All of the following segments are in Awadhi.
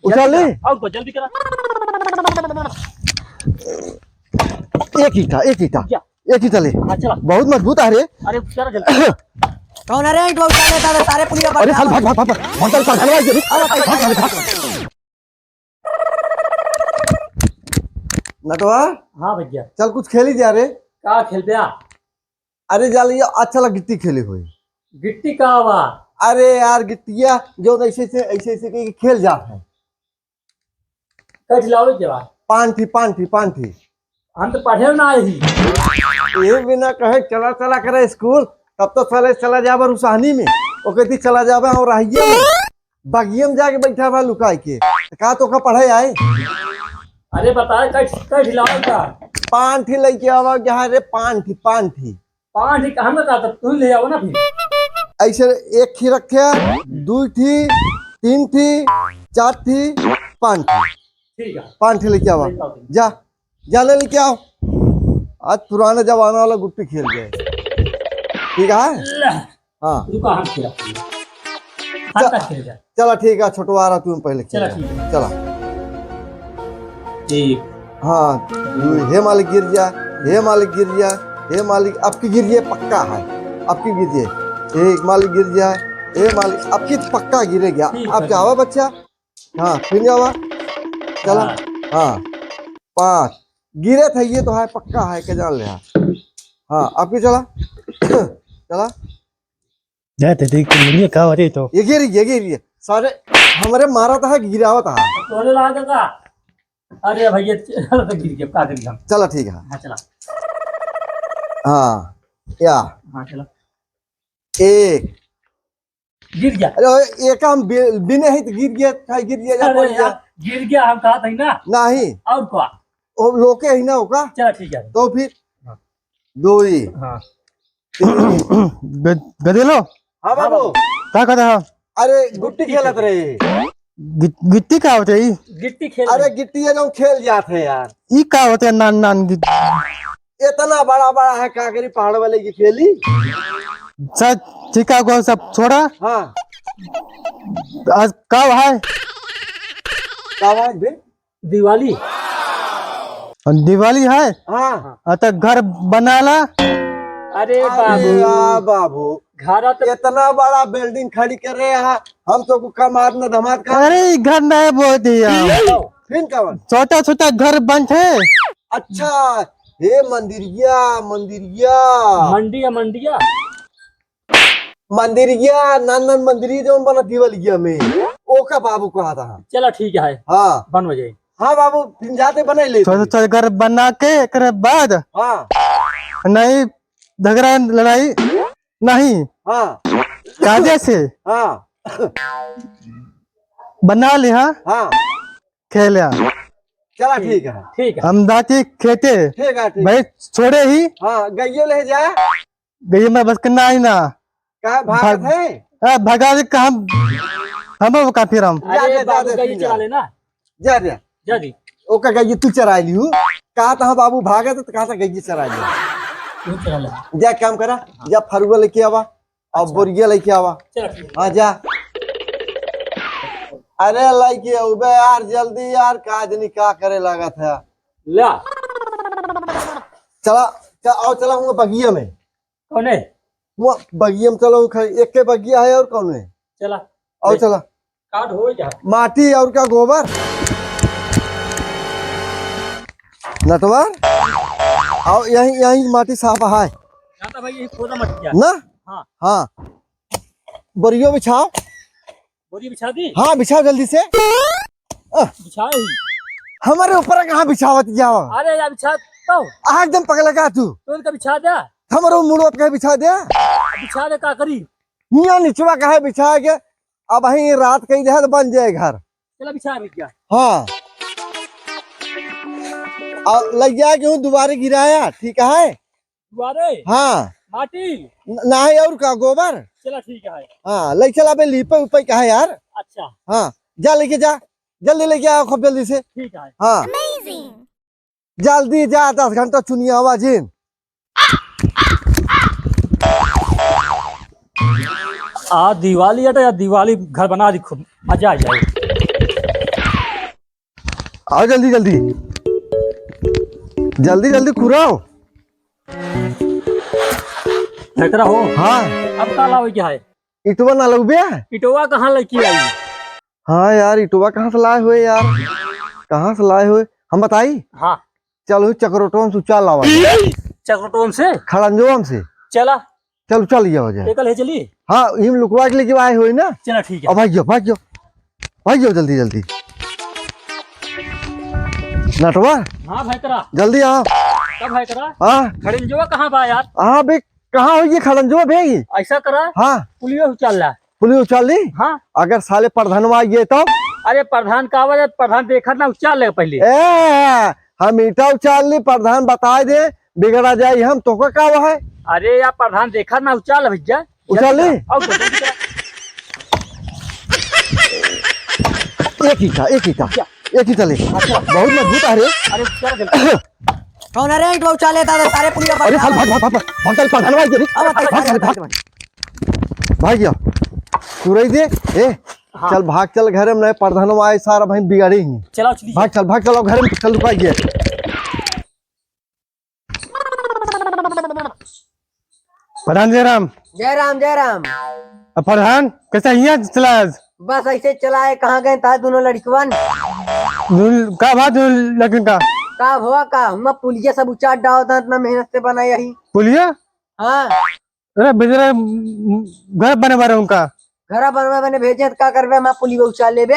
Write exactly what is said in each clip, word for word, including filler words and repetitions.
उछाल ले। और को जल्दी करा। एक ईंटा, एक ईंटा, क्या? एक ईंटा ले। हाँ, चला। बहुत मजबूत है रे। अरे, चला जल्दी। कौन है रे ईंट उछाल लेता है? सारे पुलिया अरे, चल, भाग, भाग, भाग, भाग, भाग, चल, चल, भाग, भाग, भाग। नटवा। हाँ भैया। चल, कुछ खेली जा रे। का खेल बे? अरे, जा ले, अच्छा ला गिट्टी खेली हुई। गिट्टी का बा? अरे यार, गिट्टिया जो ऐसे, ऐसे, ऐसे, ऐसे करके खेल जात है। कट लावे के बा? पाँठी, पाँठी, पाँठी। हम तो पढ़े ना आई। ये बिना कहे चला, चला करे स्कूल, तब तो साले चला जाबे रुसानी में, ओके दी चला जाबे और रहिए में, बगिया में जाके बैठा बा लुकाई के। तो का तो का पढ़े आए? अरे बताए, कट, कट लावे का? पाँठी लेके आवा, जहाँ रे पाँठी, पाँठी। पाँठी कहाँ में का, तब तू ले आओ ना फिर। ऐसे एक ही रखे, दो थी, तीन थी, चार थी, पाँठी। ठीक है। पाँठी लेके आवा। लेके आओ तुम। जा, जा ले लेके आओ। आज पुराने जमाना वाला गुट्टी खेल गए। ठीक है? ले। हाँ। रुका, हम खेला। हाथ चल, तक खेल जा। चला ठीक है, छोटवा रहा तू पहले खेल चला जा। ठीक है। चला। एक। हाँ, दू, हे मालिक गिर जा, हे मालिक गिर जा, हे मालिक, अब की गिर जाए पक्का है, अब की गिर जाए। एक मालिक गिर जाए, हे मालिक, अब की पक्का गिरे गया। ठीक अब है। जावा बच्चा, हाँ, फिर जावा, चला, हाँ। हाँ, पाँच, गिरे थे, ये तो है, पक्का है, के जान ले, हाँ। हाँ, अब की चला, चला। जा, ते देख, ते मुड़िया का हो रे तो? ये गिर, ये गिर, ये। सारे हमरे मारत है, गिरावत है। तोरे लाग का? अरे भैया, चल तो गिर गया, का करी हम? चला, ठीक है। हाँ, चला। हाँ, या। हाँ, चला। एक। गिर गया। अरे, एक हम बि-, बिने ही तो गिर गया, खाई गिर गया, जा अरे पड़ गया। यार, गिर गया, हम कहा था ना। नहीं। और का? वो लोके ही ना होगा। चला, ठीक है। तो फिर? हाँ। दो ही। हाँ। ग-, गदेलो? हाँ बाबू। का कहता है? अरे गुट्टी खेलत रहे। गि-, गिट्टी का होते ई? गिट्टी खेल अरे रहे। गिट्टी ये लोग खेल जात है यार। ई का होते नान नान गिट्टी? इतना बड़ा बड़ा है कागरी पहाड़ वाले की खेली। सर, ठीक है, को सब छोड़ा। हाँ। आज का है? का है बे? दिवाली। दिवाली है? हाँ। हाँ, तो घर बनाला। अरे अरे बाबू। आ बाबू, घर तो इतना बड़ा building खड़ी कर रहे हैं, हम तो को कमात न धमात का। अरे, घर नहीं बोल दिया। फिर कवन? छोटा छोटा घर बनते। अच्छा, हे मंदिरिया, मंदिरिया। मंडिया, मंडिया। मंदिरिया, नान नान मंदिरी जौन बनत दिवलिया में, ओका बाबू कहा था। चला ठीक है। हाँ। बन हो जाए। हाँ बाबू, फिर जाते बनाई लेते। छोटा छोटा घर बना के एकरे बाद हाँ। नहीं झगड़ा लड़ाई नहीं। हाँ। कायदे से हाँ। बना ले हाँ। हाँ। खेल हाँ। चला ठीक है। ठीक है। हम जाके खेते ठीक है, ठीक। भाई छोड़े ही। हाँ, गइयो ले जा। गई मैं बस करना ही ना। का भागत भाग-, है? हाँ, भगा दे, हम, हम वो का फिर हम। अरे अरे, बाबू, जा, जा, गई जा। चला लेना। जा, जा। जा दी। ओका गई तू चरा लिहू। कहा था बाबू भागत, तो कहा था गई चरा लिहू। तू चला ले। जा काम करा, जा फरुआ लेके आवा, और अच्छा। बोरिया लेके आवा। चला ठीक है। हाँ, जा। अरे लेके आऊ बे यार, जल्दी यार, का जनी का करे लागत है। ला। चला, चला, आओ, चला, हुआ बगिया में। कौने? वो बगिया में चलो, ख-, एक के बगिया है और कौन है? चला। और देख। चला। काट हो जा। माटी और क्या गोबर? नटवर? आओ, यहीं, यहीं माटी साफ है। ना तो भाई, यही खोदा मत किया। ना? हाँ। हाँ। बोरियो बिछाओ। बोरी बिछा दी? हाँ, बिछाओ जल्दी से। आह। बिछाए ही। हमारे ऊपर कहाँ बिछावत जाओ? अरे यार, बिछा तो। आह, एकदम पगला का तू? तो इनका बिछा दे। हमारे मुड़वा पे कहीं बिछा दे। बिछा दे, का करी? मियाँ निचवा कहे बिछा के, अब वहीं रात कही दे तो बन जाए घर। चला बिछा भैया। हाँ। और लग जाए कि हूँ दोबारे गिराया, ठीक है? दुआरे? हाँ। माटी? न-, नाही और का, गोबर? चला ठीक है। हाँ, ले चला बे, लीपे उपे का है यार। अच्छा। हाँ, जा लेके जा, जल्दी लेके आओ खूब जल्दी से। ठीक है। हाँ। Amazing। जल्दी जा, दस घंटा चुनिया आवाजिन। आ दिवाली अटे या दिवाली घर बना दी, खूब मजा आ जाए। आओ जल्दी, जल्दी। जल्दी, जल्दी कुराओ। भैतरा हो। हाँ। अब का लावे के है? इटवा ना लउबे? इटवा कहाँ लेके आई? हाँ यार, इटवा कहाँ से लाए हुए यार? कहाँ से लाए हुए? हम बताई? हाँ। चल, वही चक्रोटोम से उचाल लावा। चक्रोटोम से? खड़ंजोम से। चला। चल, चल, ये हो जाए। एकल है चली? हाँ, इम लुकवा के लेके आए हुए ना। चला, ठीक है। अब भाग जाओ, भाग जाओ। भाग जाओ जल्दी, जल्दी। नटवा। हाँ, भैतरा। जल्दी आओ। का भैतरा? हाँ। खड़ंजोवा कहाँ बा यार? हाँ बे, कहाँ होई ये खड़ंजोवा बे? ऐसा करा। हाँ। पुलियो उचाल ला। पुलियो उचाल ली? हाँ। अगर साले प्रधानवा आ गए तो? अरे प्रधान का आवाज है, प्रधान देखा ना, उचाल ले पहले। ए, हम ईटा उचाल ली, प्रधान बताए दे, बिगड़ा जाए हम, तोका का हुआ है? अरे यार प्रधान देखा ना, उचाल भैया। उचाल ली? आओ तो, जल्दी करा। एक ईटा, एक ईटा, क्या? एक ईटा ले। अच्छा। बहुत मजबूत है रे। अरे उचाल जल्दी। कौन है रे ईटवा उचाल लेता था सारे पुलिया पर? अरे भाग, भाग, भाग, भाग, भाग, चल, प्रधानवा आ गया रे। अब भाग, भाग, भाग, भाग। भाग गया। तू रही दे। ए, हाँ। चल भाग, चल घरे में, नहीं प्रधानवा आए सारा भाई बिगाड़ी ही। चलाओ, चलिए। भाग, चल, भाग, चल, अब घरे में चल, रुका गया। प्रधान जय राम। जय राम, जय राम। अब प्रधान, कैसा हिया चला आज? बस ऐसे चला है, कहाँ गए था दोनों लड़कवन? दोनों, का बात दोनों लड़कन का? का हुआ का? हम पुलिया सब उचाट डाल था, इतना मेहनत से बनाया ही। पुलिया? हाँ। अरे बेचारा, घर बने बारे उनका। घर बनवा बने भेजे त का करबे, हम पुलिया उचाट लेबे।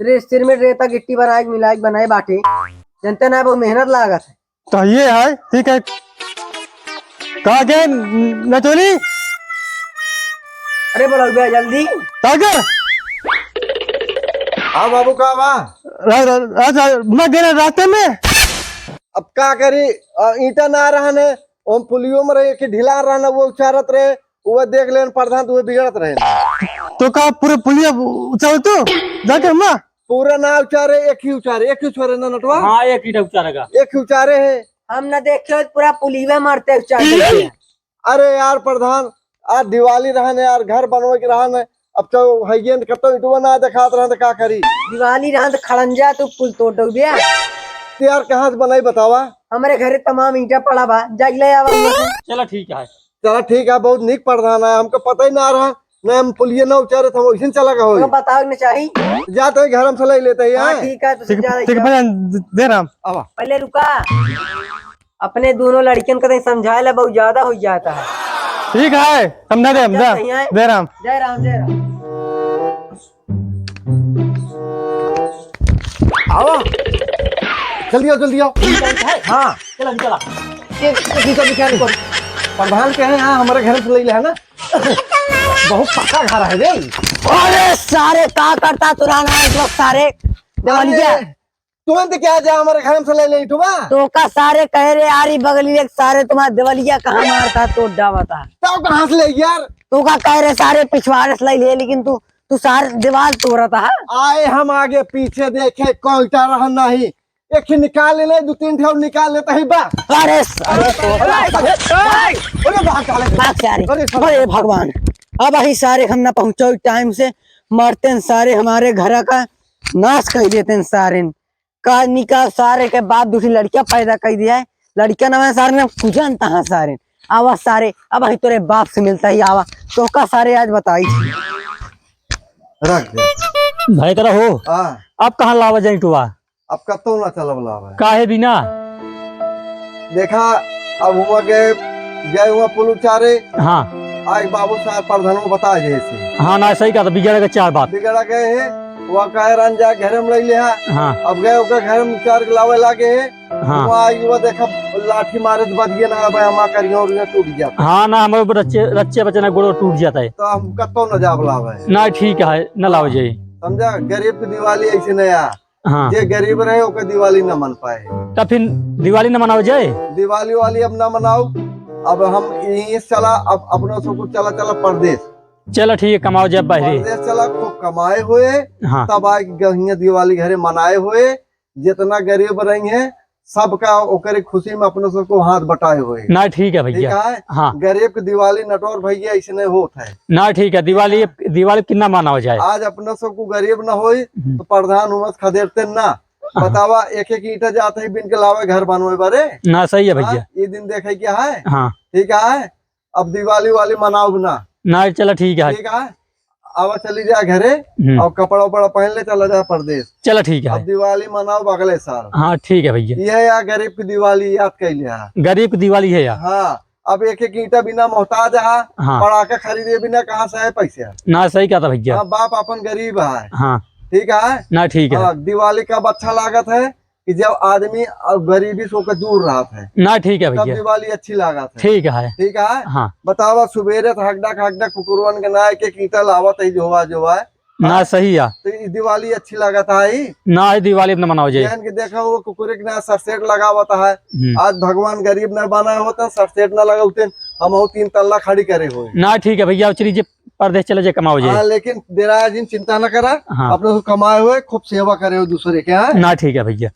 रे सिर में रेता गिट्टी बनाए के मिलाए के बनाए बाटे। जनते ना, बहुत मेहनत लागत है। तो ये है, ठीक है। कहाँ गए नचोली? अरे बोलो भैया जल्दी। का कर? हाँ बाबू, का बा? रा-, रा-, रास्ता, मैं गए रास्ते में। अब का करी, अ, ईंटा ना रहन है, ओम पुलियो में रहे कि ढीला रहन, वो उचारत रहे, वो देख लेन प्रधान, तो वो बिगड़त रहे। तो का पूरे पुलिया उचार तू? जाके माँ? पूरा ना उचारे, एक ही उचारे, एक ही उचारे ना नटवा? हाँ, एक ही उचारेगा। एक ही उचारे है। हम ना देखे हो, पूरा पुलिया मारते उचार देते हैं। अरे यार प्रधान, आज दिवाली रहन है यार, घर बनवे के रहन है, अब तो हइये न कतो इटवा ना देखात रहन त का करी? दिवाली रहन त खड़ंजा तू पुल तोड़ डूबिया। तो यार कहाँ से बनाई बतावा? हमरे घरे तमाम ईंटा पड़ा बा, जाके ले आवा हुआं से। चला ठीक है। चला ठीक है, बहुत नीक प्रधान है, हमको पता ही ना रहा, ना हम पुलिया ना उचारे थे, हम वैसे चला का होई। तो बतावे के ना चाही। जा तो घर हम से ले लेते हैं, हाँ, हैं? ठीक है, तो ठीक, जा, ठीक जा। भैया, दे रहा हम। आवा। पहले रुका। अपने दोनों लड़कियन के तनी समझाए ला, बहुत ज्यादा हो जाता है। ठीक है, समझा दे हम, जा, जा, सही है। जय राम। जय राम, जय राम। आओ, जल्दी आओ, जल्दी आओ। हाँ। चला, चला। ये, ये, ये, ये, ये, प्रधान के हैं, हाँ, हमारे घर से ले ले, है ना? बहुत पक्का घर है रे। अरे सारे, का करता तू रहना है इस वक्त सारे? देवाली अरे, क्या? तुरंत क्या जा हमारे घर में से ले ले इठुआ? तो का सारे कहे रे यार, ई बगली एक सारे तुम्हारा देवलिया कहाँ मारता, तोड़ डावता। तो कहाँ से ले यार? तो का कहे रे सारे पिछवाड़े से ले ले, लेकिन तू, तू सारे दीवार तोड़ता है। आए हम आगे पीछे देखे, कोई रहन नहीं। एक ही निकाल ले, दो तीन ठो निकाल लेता ही बा। अरे, अरे, अरे, अरे, अरे, अरे, भाग साले। भाग सारे। अरे, साले। अरे भगवान, अब अही सारे हम ना पहुँचो टाइम से, मरते हैं सारे हमारे घर का नाश कर देते हैं सारे। का निका सारे के बाप दूसरी लड़कियां पैदा कर दिया है, लड़कियां ना सारे ने पूजन तहाँ सारे। आवा सारे, अब अही तोरे बाप से मिलता ही आवा, तो का सारे आज बताई। रख दे। भाई करा हो। हाँ। अब कहाँ लावा जाए टुआ? अब कत्तो ना चलब लावे। काहे बिना? देखा, अब हुआ गए, गए हुआ पुलू चारे। हाँ। आए बाबू साहब प्रधान को बता दे से। हाँ, ना, सही कहा, तो बिगड़ गए चार बात। बिगड़ गए हैं, वह कहे रहन जा घर में ले ले हा। हाँ। अब गए ओकर घर में चार के लावे लागे है। हाँ। वहाँ आई, वह देखा, लाठी मारे तो बच गए ना, अब हमारा करिया उरिया टूट जाता। हाँ, ना, हमारे ऊपर रच्चे, रच्चे बच्चे ना गोड़ टूट जाता है। तो हम कत्तो ना जाब लावे। ना, ठीक है, ना लावे जाए। समझा, गरीब की दिवाली ऐसे नहीं आ। हाँ। जे गरीब रहे, ओकर दिवाली न मन पाए। तब फिर दिवाली न मनाओ जाए? दिवाली वाली अब न मनाओ, अब हम यहीं से चला, अब अपना सब कुछ चला, चला परदेश। चला ठीक है, कमाओ जाए बाहरी। परदेश चला, खूब कमाए हुए, हाँ। तब आए गहिया दिवाली घरे मनाए हुए, जितना गरीब रही हैं, सबका ओकरे खुशी में अपने सबको हाथ बटाए हुए। ना, ठीक है भैया। ठीक है? हाँ। गरीब की दिवाली नटवर भैया ऐसे नहीं होत है। ना, ठीक है, दिवाली, दिवाली कितना मनावा जाए? आज अपने सबको गरीब ना होई, हम्म। तो प्रधान हुआ खदेड़ते ना। हाँ। बतावा, एक एक ईंटा जात है बिन के लावे घर बनवे बरे। ना, सही है भैया। हाँ, ये दिन देखे क्या है? हाँ। ठीक है, अब दिवाली वाली मनाओ ना। ना, चला ठीक है। ठीक है, आवा चली जा घरे हम्म। और कपड़ा उपड़ा पहन ले, चला जा परदेस। चला ठीक है। अब दिवाली मनाओ अगले साल। हाँ, ठीक है भैया। ये है यार, गरीब की दिवाली याद कैले है। गरीब की दिवाली है यार। हाँ, अब एक एक ईंटा बिना मोहताज है, हाँ। पड़ाका खरीदे बिना कहाँ से है पैसे? ना, सही कहता भैया। हाँ, बाप अपन गरीब है। हाँ। ठीक है? ना, ठीक है। हाँ, दिवाली कब अच्छा लागत है कि जब आदमी अब गरीबी से होकर दूर रहत है। ना, ठीक है तब भैया। दिवाली अच्छी लागत है। ठीक है। ठीक है? हाँ। बतावा, सुबेरे से हगडक हगडक कुकुरवन के ना एक एक ईंटा लावत है, जोवा जोवा। ना, हाँ? सही है। तो ई दिवाली अच्छी लागत है ई? ना, ई दिवाली अपना मनाओ जाए। यानी कि देखा, वो कुकुरे के ना सरसेट लगावत है। हम्म। आज भगवान गरीब ना बनाए होते, सरसेट ना लगावते, हम वो तीन तल्ला खड़ी करे हुए। ना, ठीक है भैया, चली जे परदेस चले जे कमाओ जे। हाँ, लेकिन डेरा जिन, चिंता ना करा, हाँ। अपने को कमाए हुए खूब सेवा करे हो दूसरे के, हाँ? ना, ठीक है भैया।